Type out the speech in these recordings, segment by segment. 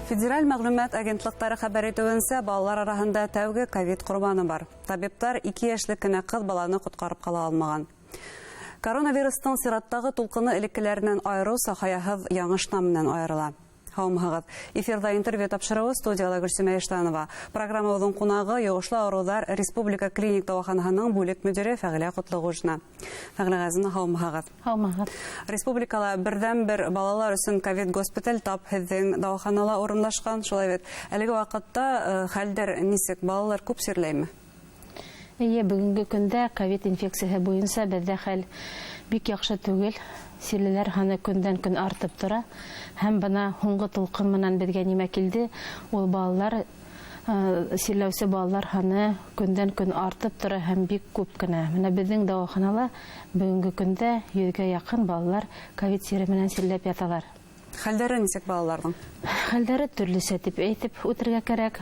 Федераль мәғлүмәт агентлыҡтары хәбәр итеүенсә, балалар араһында тәүге ковид ҡорбаны бар. Табиптар 2 йәшлек кенә ҡыҙ баланы ҡотҡарып ҡала алмаған. Коронавирустың сираттағы тулҡыны элеккеләренән айырыуса хаяһыҙ яңы штамм менән айырыла. Һаумыһығыҙ. Эфирҙа интервью тапшырыуы, студияла Гөлсимә Иштанова. Программабыҙҙың ҡунағы йоғошлы ауырыуҙар республика клиник дауаханаһының бүлек мөдире Фәғилә Ҡотлоғужина. Фәғилә Ғәзизовна, һаумыһығыҙ. Һаумыһығыҙ. Республикала берҙән-бер балалар өсөн ковид госпиталь тап һеҙҙең дауаханала урынлашҡан, шулай бит. Әлеге ваҡытта хәлдәр нисек? Балалар күп сирләйме? Эйе, бөгөнгө көндә ковид инфекцияһы буйынса беҙҙә хәл бик яҡшы түгел. Сирлеләр һаны көндән көн артып тора. Һәм бына һуңғы тулҡын менән беҙгә нимә килде? Ул сирләүсе балалар һаны көндән көн артып тора һәм бик күп кенә. Менә беҙҙең дауаханала бөгөнгө көндә 100-гә яҡын балалар ковид сире менән сирләп яталар. Хәлдәре нисек балаларҙың? Хәлдәре төрлөсә тип әйтеп үтергә кәрәк.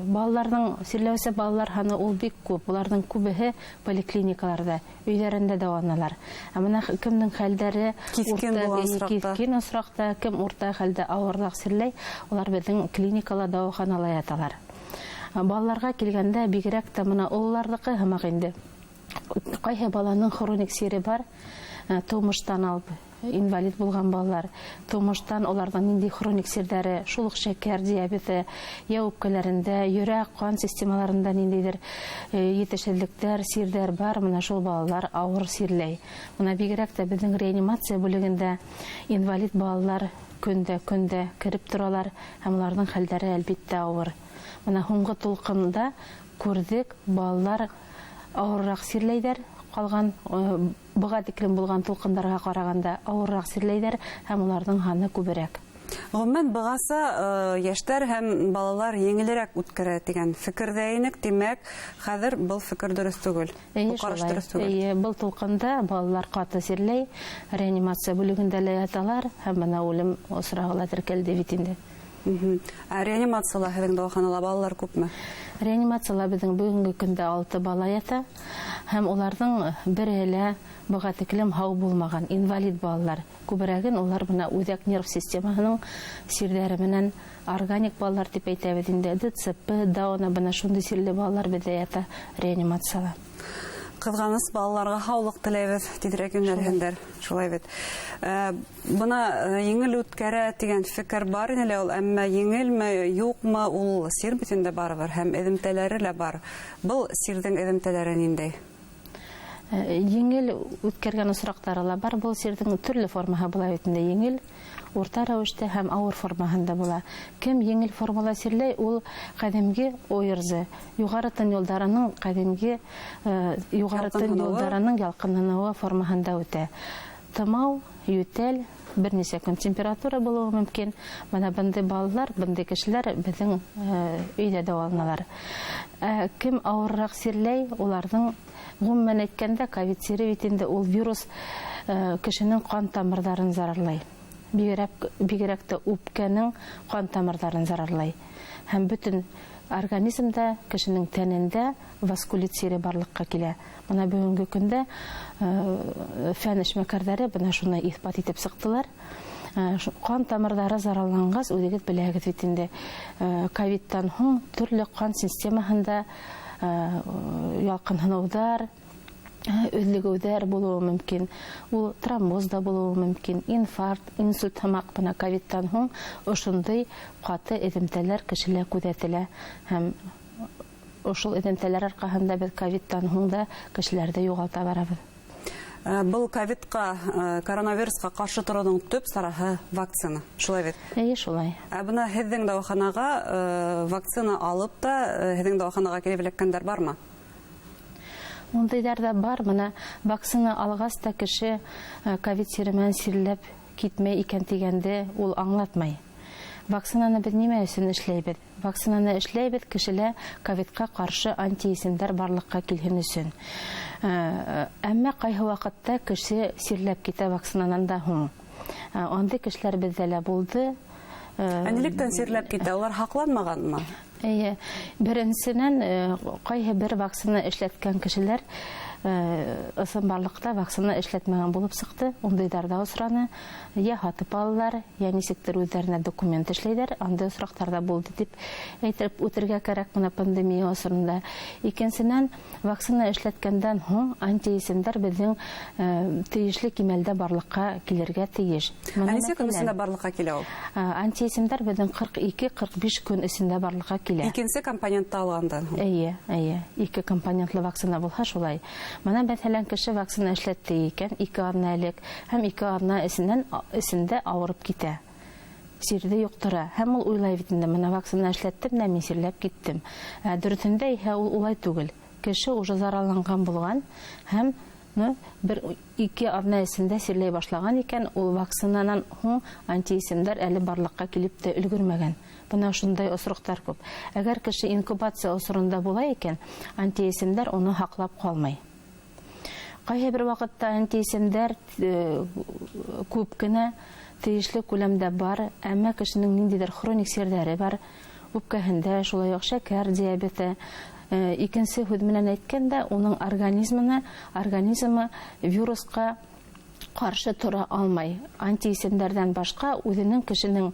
Балаларҙың, сирләүсе балалар һаны ул бик күп. Уларҙың күбеһе поликлиникаларҙа, өйҙәрендә дауаланалар. Ә бына кемдең хәлдәре Киҫкен булған осраҡта. киҫкен осраҡта, кем урта хәлдә ауырыраҡ сирләй, улар беҙҙең клиникала, дауаханала яталар. Балаларға килгәндә бигерәк тә бына ололарҙыҡы һымаҡ инде. Ҡайһы баланың хроник сире бар, тыумыштан алып инвалид булған балалар, тыумыштан уларҙың ниндәй хроник сирҙәре, шул уҡ шәкәр диабеты, йә үпкәләрендә, йөрәк, ҡан системаларында ниндәйҙер етешһеҙлектәр, сирҙәр бар, бына шул балалар ауыр сирләй. Бына бигерәк тә беҙҙең реанимация бүлегендә инвалид балалар көндә-көндә кереп торалар һәм уларҙың хәлдәре әлбиттә ауыр. Бына һуңғы тулҡында күрҙек, балалар ауырыраҡ сирләйҙәр, ҡалған быға тиклем булған тулҡындарға ҡарағанда ауырыраҡ сирләйҙәр һәм уларҙың һаны күберәк. Ғөмүмән, бығаса йәштәр һәм балалар еңелерәк үткәрә тигән фекерҙә инек, тимәк, хәҙер был фекер дөрөҫ түгел. Эйе, Был ҡараш шулай. дөрөҫ түгел. Эйе, был тулҡында балалар ҡаты сирләй, реанимация бүлегендә лә яталар һәм бына үлем осрағы ла теркәлде бит инде. Ә реанимацияла һеҙҙең дауаханала балалар күпме? Реанимацияла беҙҙең бөгөнгө көндә 6 бала ята һәм уларҙың береһе лә быға тиклем һау булмаған инвалид балалар. Күберәген улар бына үҙәк нерв системаһының сирҙәре менән органик балалар тип әйтәбеҙ инде. ДЦП, Дауна, бына шундай сирле балалар беҙҙә ята реанимацияла. Ҡыҙғаныс, балаларға һаулыҡ теләйбеҙ, тиҙерәк йүнәлһендәр. Шулай бит. Бына еңел үткәрә тигән фекер бар ине лә ул, әммә еңелме, юҡмы, ул сир бит инде барыбер һәм эҙемтәләре лә бар. Был сирҙең эҙемтәләре ниндәй? Еңел үткәргән осраҡтары ла бар. Был сирҙең төрлө формаһы була бит инде: еңел, урта рәүештә һәм ауыр формаһында була. Кем еңел формала сирләй, ул ҡәҙимге ОРЗ, юғары тын юлдарының ҡәҙимге юғары тын Ялҡынһыныуы. юлдарының ялҡынһыныуы формаһында үтә. Тымау, йүтәл, бер нисә көн температура булыуы мөмкин. Бына бындай балалар, бындай кешеләр беҙҙең өйҙә дауаланалар. Кем ауырыраҡ сирләй, уларҙың ғөмүмән әйткәндә ковид сире бит инде ул вирус кешенең ҡан тамырҙарын зарарлай. Бигерәк тә үпкәнең ҡан тамырҙарын зарарлай. Һәм бөтөн организмда, кешенең тәнендә васкулит сире барлыҡҡа килә. Бына бөгөнгө көндә фән эшмәкәрҙәре бына шуны иҫбат итеп сыҡтылар. Ҡан тамырҙары зарарланғас, үҙегеҙ беләһегеҙ бит инде, ковидтан һуң төрлө ҡан системаһында ялҡынһыныуҙар, өҙлөгөүҙәр булыуы мөмкин. Ул тромбоз да булыуы мөмкин, инфаркт, инсульт һымаҡ. Бына ковидтан һуң ошондай ҡаты эҙемтәләр кешелә күҙәтелә һәм ошол эҙемтәләр арҡаһында беҙ ковидтан һуң да кешеләрҙе юғалта барабыҙ. Был ковидҡа, коронавирусҡа ҡаршы тороуҙың төп сараһы вакцина, шулай бит? Эйе, шулай. Ә бына һеҙҙең дауаханаға вакцина алып та һеҙҙең дауаханаға килеп эләккәндәр бармы? Ундайҙар ҙа бар. Бына вакцина алғас та кеше ковид сире менән сирләп китмәй икән тигәнде ул аңлатмай. Вакцинаны беҙ нимә өсөн эшләйбеҙ? Вакцинаны эшләйбеҙ кешелә ковидҡа ҡаршы антиисемдәр барлыҡҡа килһен өсөн. Әммә ҡайһы ваҡытта кеше сирләп китә вакцинанан да һуң. Ундай кешеләр беҙҙә лә булды. Ә нилектән сирләп китә? Улар һаҡланмағанмы? Эйе. Беренсенән, ҡайһы бер вакцина эшләткән кешеләр Ысынбарлыҡта вакцина эшләтмәгән булып сыҡты. Ундайҙар ҙа осраны. Йә һатып алалар, йә нисектер үҙҙәренә документ эшләйҙәр. Андай осраҡтар ҙа булды тип әйтеп үтергә кәрәк бына пандемия осоронда. Икенсенән, вакцина эшләткәндән һуң антиисемдәр беҙҙең тейешле кимәлдә барлыҡҡа килергә тейеш. Ә нисә көн эсендә барлыҡҡа килә ул? Антиисемдәр беҙҙең 42-45 көн эсендә барлыҡҡа килә. Икенсе компонентты алғандан һуң. Эйе, эйе. Ике компонентлы вакцина булһа шулай. Бына мәҫәлән, кеше вакцина эшләтте икән, 2 аҙна элек, һәм 2 аҙна эсендә ауырып китә. Сирҙе йоҡтора. Һәм ул уйлай бит инде, бына вакцина эшләттем дә мин сирләп киттем. Дөрөҫөндә иһә ул улай түгел. Кеше уже зарарланған булған һәм бер 2 аҙна эсендә сирләй башлаған икән, ул вакцинанан һуң антиисемдәр әле барлыҡҡа килеп тә өлгөрмәгән. Бына шундай осраҡтар күп. Әгәр кеше инкубация осоронда була икән, антиисемдәр уны һаҡлап ҡалмай. Ҡайһы бер ваҡытта антиисемдәр күп кенә тейешле күләмдә бар, әммә кешенең ниндәйҙер хроник сирҙәре бар, үпкәһендә шулай уҡ шәкәр диабеты. Икенсе һүҙ менән әйткәндә, уның организмы вирусҡа ҡаршы тора алмай. Антиисемдәрҙән башҡа үҙенең кешенең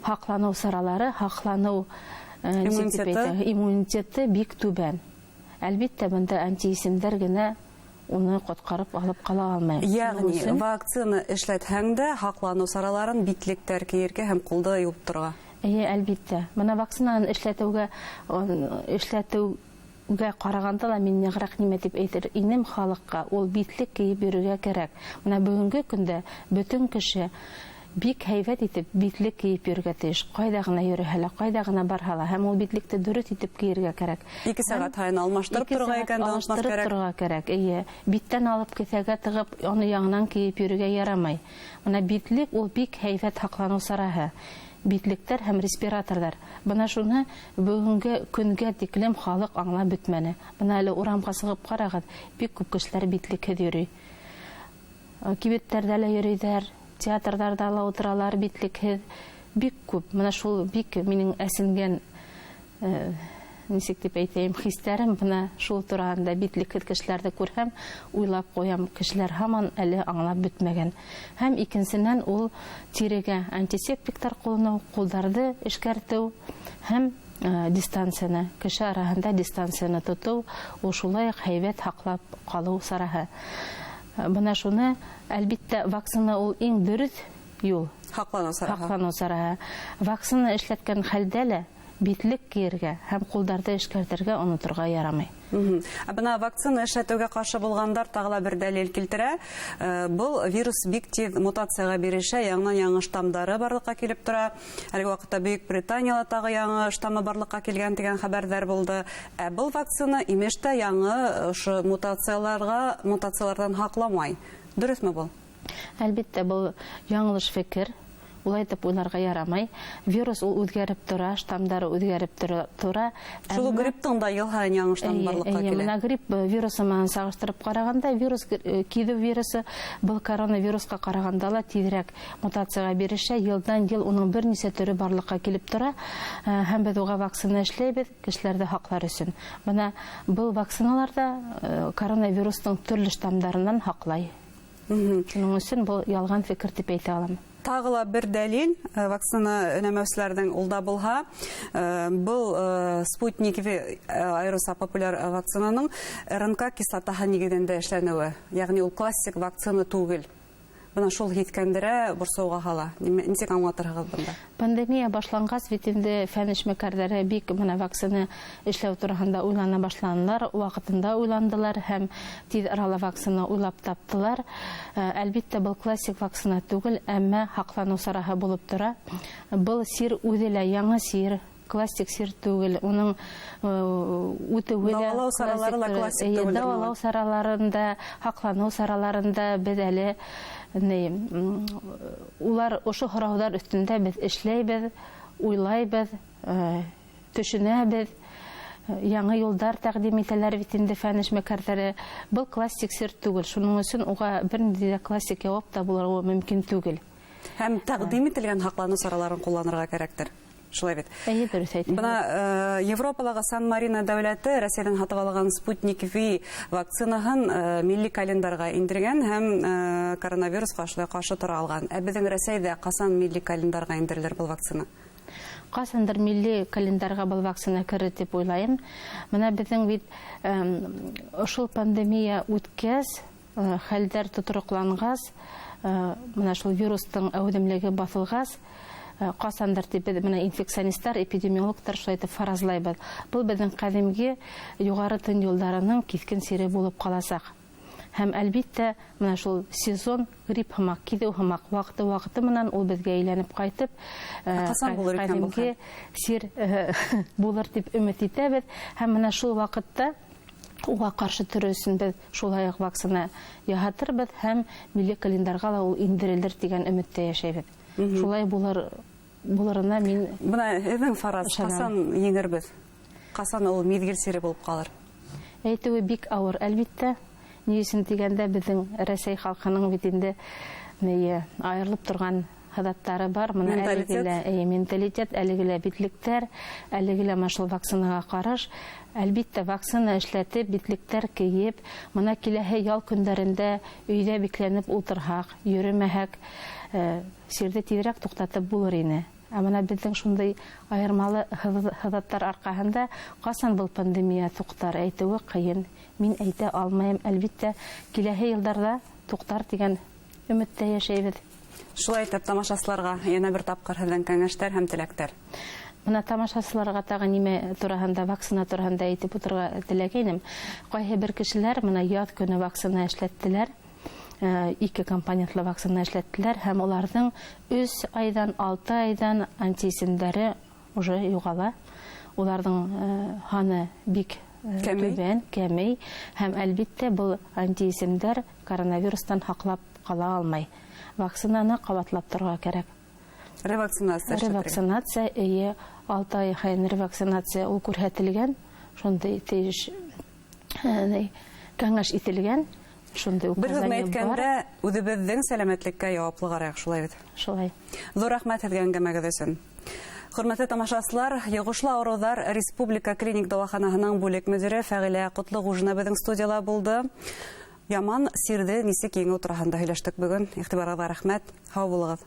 һаҡланыу саралары, һаҡланыу, нисек тип әйтә, иммунитеты бик түбән. Әлбиттә, бында антиисемдәр генә уны ҡотҡарып алып ҡала алмай. Йәғни вакцина эшләтһәң дә һаҡланыу сараларын битлектәр кейергә һәм ҡулды йыуып торорға. Эйе, әлбиттә. Бына вакцинаны эшләтеүгә ҡарағанда ла мин нығыраҡ нимә тип әйтер инем халыҡҡа, ул битлек кейеп йөрөргә кәрәк. Бына бөгөнгө көндә бөтөн кеше бик һәйбәт итеп битлек кейеп йөрөргә тейеш. Ҡайҙа ғына йөрөһә лә, ҡайҙа ғына барһа ла, һәм ул битлекте дөрөҫ итеп кейергә кәрәк. 2 сәғәт һайын алмаштырып Ике торорға сәғәт икән, онотмаҫ алмаштырып кәрәк. торорға кәрәк, эйе. Биттән алып кеҫәгә тығып, уны яңынан кейеп йөрөргә ярамай. Бына битлек ул бик һәйбәт һаҡланыу сараһы. Битлектәр һәм респираторҙар. Бына шуны бөгөнгө көнгә тиклем халыҡ аңлап бөтмәне. Бына әле урамға сығып ҡарағыҙ, бик күп кешеләр битлекһеҙ йөрөй. Кибеттәрҙә лә йөрөйҙәр, театрҙарҙа ла ултыралар битлекһеҙ. Бик күп. Бына шул бик минең әсенгән, нисек тип әйтәйем, хистәрем бына шул тураһында. Битлекһеҙ кешеләрҙе күрһәм, уйлап ҡуям, кешеләр һаман әле аңлап бөтмәгән. Һәм икенсенән, ул тирегә антисептиктар ҡулланыу, ҡулдарҙы эшкәртеү һәм дистанцияны, кеше араһында дистанцияны тотоу, ул шулай уҡ һәйбәт һаҡлап ҡалыу сараһы. Бына шуны, әлбиттә, вакцина ул иң дөрөҫ юл. Һаҡланыу сараһы. Һаҡланыу сараһы. Вакцина эшләткән хәлдә лә битлек кейергә һәм ҡулдарҙы эшкәртергә оноторға ярамай. Ә бына вакцина эшләтеүгә ҡаршы булғандар тағы ла бер дәлил килтерә. Был вирус бик тиҙ мутацияға бирешә, яңынан яңы штаммдары барлыҡҡа килеп тора. Әлеге ваҡытта Бөйөк Британияла тағы яңы штаммы барлыҡҡа килгән тигән хәбәрҙәр булды. Ә был вакцина имеш тә яңы ошо мутацияларҙан һаҡламай. Дөрөҫмө был? Әлбиттә, был яңылыш фекер. Улай итеп уйларға ярамай. Вирус ул үҙгәреп тора, штаммдары үҙгәреп тора. Шул Әммә грипптың да йыл һайын яңы штамм Эйе, барлыҡҡа эйе, килә. Бына грипп вирусы менән сағыштырып ҡарағанда, вирус, киҙеү вирусы был коронавирусҡа ҡарағанда ла тиҙерәк мутацияға бирешә. Йылдан йыл уның бер нисә төрө барлыҡҡа килеп тора. Һәм беҙ уға вакцина эшләйбеҙ кешеләрҙе һаҡлар өсөн. Бына был вакциналар да коронавирустың төрлө штаммдарынан һаҡлай. Шуның өсөн был ялған фекер тип әйтә алам. Тағы ла бер дәлил, вакцина өнәмәүселәрҙең ул да булһа, был Спутник V, айырыуса популяр вакцинаның РНК кислотаһы нигеҙендә эшләнеүе, йәғни ул классик вакцина түгел. Бына шул һиҫкәндерә, борсоуға һала. Нисек аңлатырһығыҙ бында? Пандемия башланғас бит инде фән эшмәкәрҙәре бик бына вакцина эшләү тураһында уйлана башланылар, ваҡытында уйландылар һәм тиҙ арала вакцина уйлап таптылар. Әлбиттә, был классик вакцина түгел, әммә һаҡланыу сараһы булып тора. Был сир үҙе лә яңы сир, классик сир түгел, уның үтеүе лә Дауалау саралары ла классик классик түгел. түгел, Дауалау Нурман. сараларында, һаҡланыу сараларында беҙ әле улар ошо һорауҙар өҫтөндә беҙ эшләйбеҙ, уйлайбыҙ, төшөнәбеҙ. Яңы юлдар тәҡдим итәләр бит инде фән эшмәкәрҙәре. Был классик сир түгел, шуның өсөн уға бер ниндәй ҙә классик яуап та булыуы мөмкин түгел. Һәм тәҡдим ителгән һаҡланыу сараларын ҡулланырға кәрәктер. Шулай бит. Әйе, дөрөҫ әйтәһегеҙ. Бына Европалағы Сан-Марино дәүләте Рәсәйҙән һатып алған Спутник V вакцинаһын милли календарға индергән һәм коронавирусҡа шулай ҡаршы тора алған. Ә беҙҙең Рәсәйҙә ҡасан милли календарға индерелер был вакцина? Ҡасандыр милли календарға был вакцина керер тип уйлайым. Бына беҙҙең бит ошол пандемия үткәс, хәлдәр тотороҡланғас, бына шул вирустың әүҙемлеге баҫылғас, ҡасандыр тип беҙ бына инфекционисттар, эпидемиологтар шулай итеп фаразлайбыҙ. Был беҙҙең ҡәҙимге юғары тын юлдарының киҫкен сире булып ҡаласаҡ. Һәм әлбиттә, бына шул сезон грипп һымаҡ, киҙеү һымаҡ ваҡыты-ваҡыты менән ул беҙгә әйләнеп ҡайтып, Ҡасан булыр икән был ҡәҙимге хәл? сир булыр тип өмөт итәбеҙ. Һәм бына шул ваҡытта уға ҡаршы торор өсөн беҙ шулай уҡ вакцина яһатырбыҙ һәм милли календарға ла ул индерелер тигән өмөттә йәшәйбеҙ. Шулай булырына мин Бына һеҙҙең фараз, ышанам. ҡасан еңербеҙ? Ҡасан ул миҙгел сире булып ҡалыр? Әйтеүе бик ауыр, әлбиттә. Ни өсөн тигәндә, беҙҙең Рәсәй халҡының бит инде айырылып торған һыҙаттары бар. Бына Менталитет. әлеге лә, эйе, менталитет, әлеге лә битлектәр, әлеге лә мына шул вакцинаға ҡараш. Әлбиттә, вакцина эшләтеп, битлектәр кейеп, бына киләһе ял көндәрендә өйҙә бикләнеп ултырһаҡ, йөрөмәһәк, сирҙе тиҙерәк туҡтатып булыр ине. Ә бына беҙҙең шундай айырмалы һыҙаттар арҡаһында ҡасан был пандемия туҡтар әйтеүе ҡыйын. Мин әйтә алмайым. Әлбиттә, киләһе йылдарҙа туҡтар тигән өмөттә йәшәйбеҙ. Шулай итеп, тамашасыларға йәнә бер тапҡыр һеҙҙең кәңәштәр һәм теләктәр. Бына тамашасыларға тағы нимә тураһында, вакцина тураһында әйтеп ултырырға теләгәйнем. Ҡайһы бер кешеләр бына яҙ көнө вакцина эшләттеләр. 2 компонентлы вакцина эшләттеләр һәм уларҙың 3 айҙан, 6 айҙан антиисемдәре уже юғала. Уларҙың һаны бик Кәмей. түбән, кәмей. Һәм әлбиттә был антиисемдәр коронавирустан һаҡлап ҡала алмай. Вакцинаны ҡабатлап торорға кәрәк. Ревакцинация эшләтергә. Ревакцинация, эйе, 6 ай һайын ревакцинация ул күрһәтелгән, шундай тейеш кәңәш ителгән. Шундай Бер һүҙ указание бар. әйткәндә, үҙебеҙҙең сәләмәтлеккә яуаплы ҡарайыҡ, шулай бит? Шулай. Ҙур рәхмәт һеҙгә әңгәмәгеҙ өсөн. Хөрмәтле тамашасылар, йоғошлы ауырыуҙар Республика клиник дауаханаһының бүлек мөдире Фәғилә Ҡотлоғужина беҙҙең студияла булды. Яман сирҙе нисек еңеү тураһында һөйләштек бөгөн. Иғтибарығыҙға рәхмәт. Һау булығыҙ.